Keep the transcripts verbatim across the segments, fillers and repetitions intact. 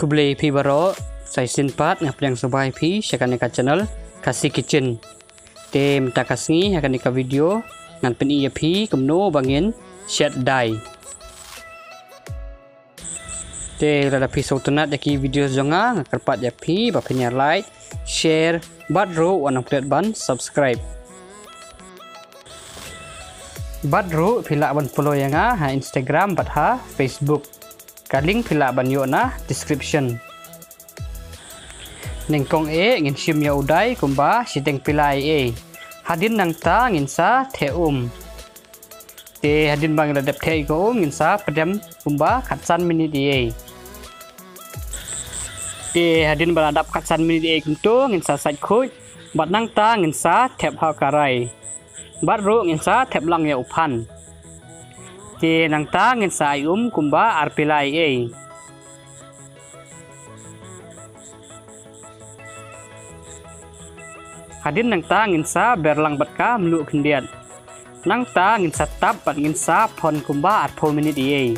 Khublei phi baroh, sa shisien pat nga pdiang sngewbha ïa phi sha kane ka channel Khasi Kitchen. Te mynta ka sngi ha kane ka video ngan pyni ïa phi kumno ba ngin shet dai. Te lada phi sngewtynnat ïa ki video jong nga, nga kyrpad ïa phi ba phin ïa like, share bad ruh wat nym klet ban subscribe. Bad ruh phi lah ban follow ïa nga ha Instagram bad ha Facebook. Ka link phi lah ban ïoh na description. Nyngkong eh ngin shim ïa u dai kumba shiteng pila ei ei. Hadien nangta ngin sa theh um. Te hadien ba ngin la dep theh ïa ka um ngin sa pdem kumba khatsan minit ei ei. Te hadien ba la dap khatsan minit ei ei kumto ngin sa sait khuid bad nangta ngin sa thep ha u karai. Bad ruh ngin sa thep lang ïa u phan. Te nangta ngin sa ai um kumba ar pila ei ei. Hadien nangta ngin sa ber lang bad ka mluh khyndiat. Nangta ngin sa tap bad ngin sa phon kumba arphew minit ei ei.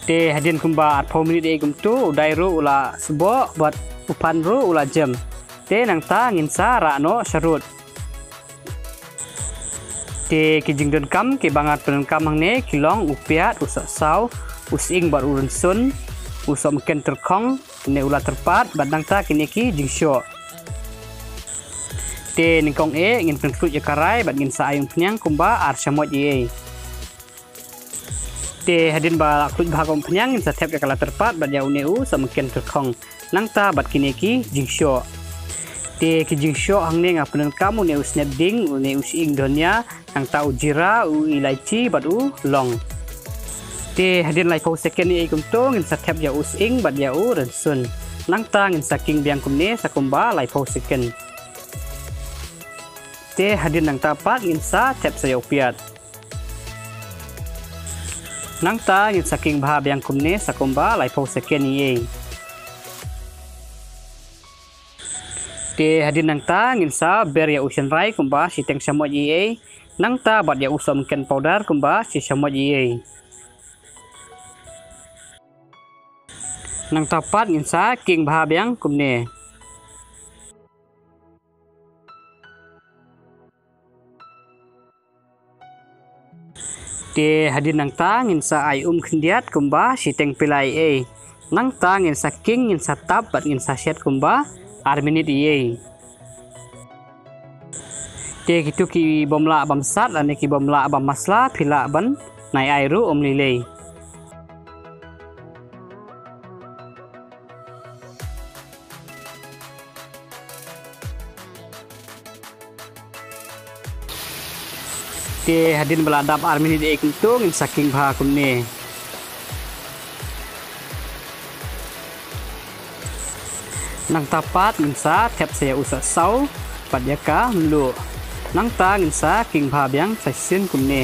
Te hadien kumba arphew minit ei ei kumto u dai ruh u la sboh bad u phan ruh u la jem. Te nangta ngin sa rah noh sharud. Te ki jingdonkam kiba ngan pyndonkam hangne ki long u piat, u sohsaw, u sying bad u rynsun, u sohmynken tyrkhong ne u la tyrpad bad nangta kine ki jingshoh. Te nyngkong eh ngin pynkhlud ïa ka karai bad ngin sa ai umphniang kumba ar shamoit ei ei. Te hadien ba la khluid bha ka umphniang ngin sa thep ïa ka la tyrpad bad ïa une u sohmynken tyrkhong. Nangta bad kine ki jingshoh. Te ki jingshoh hangne nga pyndonkam une u snep ding, une u sying dhania, nangta u jira, u ilaichi bad u long. Te hadien laiphew second ei ei kumto ngin sa thep ïa u sying bad ïa u rynsun. Nangta ngin sa king biang kumne sa kumba laiphew second. Te hadien nangta pat ngin sa thep sa ïa u piat. Nangta ngin sa king bha biang kumne sa kumba laiphew second ei ei. Te hadien nangta ngin sa ber ïa u shynrai kumba shiteng shamoit ei ei. Nangta bad ïa u sohmynken powder kumba shi shamoit ei ei. Nangta pat ngin sa king bha biang kumne. Te hadien nangta ngin sa ai um khyndiat kumba shiteng pila ei ei. Nangta ngin sa king, ngin sa tap bad ngin sa shet kumba ar minit ei ei. Te kito ki bym lah bam sat lane ki bym lah bam masala phi lah ban nai ai ruh um lei lei. Te hadien ba la dap ar minit ei ei kumto ngin sa king bha kumne. Nangta pat ngin sa thep sa ïa u sohsaw bad ïa ka mluh. Nangta ngin sa king bha biang sa shisien kumne.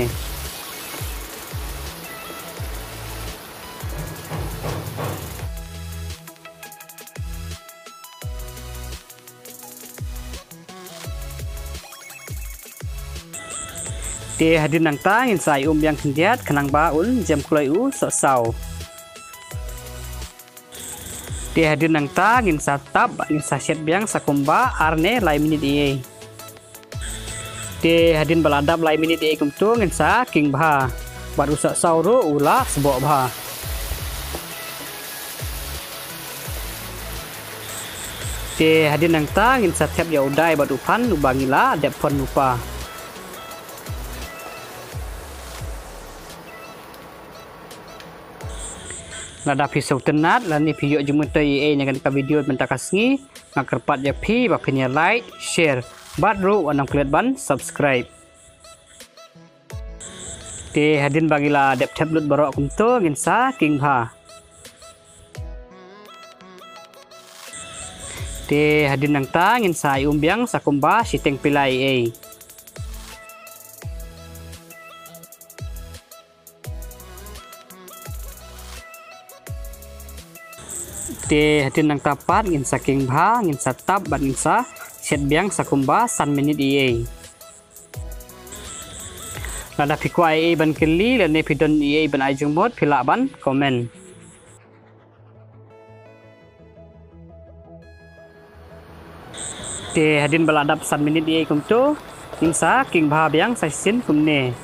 Te hadien nangta ngin sa ai um biang khyndiat khnang ba un jem kloi u sohsaw. Te hadien nangta ngin sa tap, ngin sa shet biang sa kumba ar ne lai minit ei ei. Te hadien ba la dap lai minit ei ei kumto ngin sa king bha. Bad u sohsaw ruh u la sboh bha. Te hadien nangta ngin sa thep ïa u dai bad u phan uba ngi la dep phon lypa. Lada phi sngewtynnat lane phi ïoh jingmyntoi ei ei na kane ka video mynta ka sngi, nga kyrpad ïa phi ba phin ïa like, share bad ruh wat nym klet ban subscribe. Te hadien ba ngi la dep thep lut baroh kumto ngin sa king bha. Te hadien nangta ngin sa ai um biang sa kumba shiteng pila ei ei. Te hadien nangta pat ngin sa king bha, ngin sa tap bad ngin sa shet biang sa kumba san minit ei ei. Lada phi kwah ei ei ban kylli lane phi don ei ei ban ai jingmut phi lah ban comment. Te hadien ba la dap san minit ïa kumto, ngin sa king bha biang sa shisien kumne.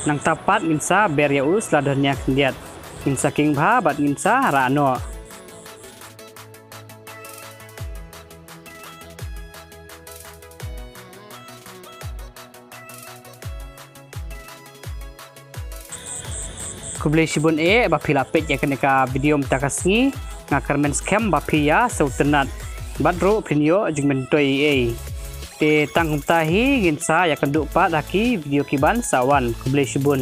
Nangta pat ngin sa ber ïa u sla dhania khyndiat. Ngin sa king bha bad ngin sa rah noh. Khublei shibun eh ba phi la peit ïa kane ka video mynta ka sngi. Nga kyrmen skhem ba phi ïa sngewtynnat bad ruh phin ïoh jingmyntoi ei ei. Te tang kumta hi ngin sa ïakynduh pat ha ki video ki ban sa wan. Khublei shibun.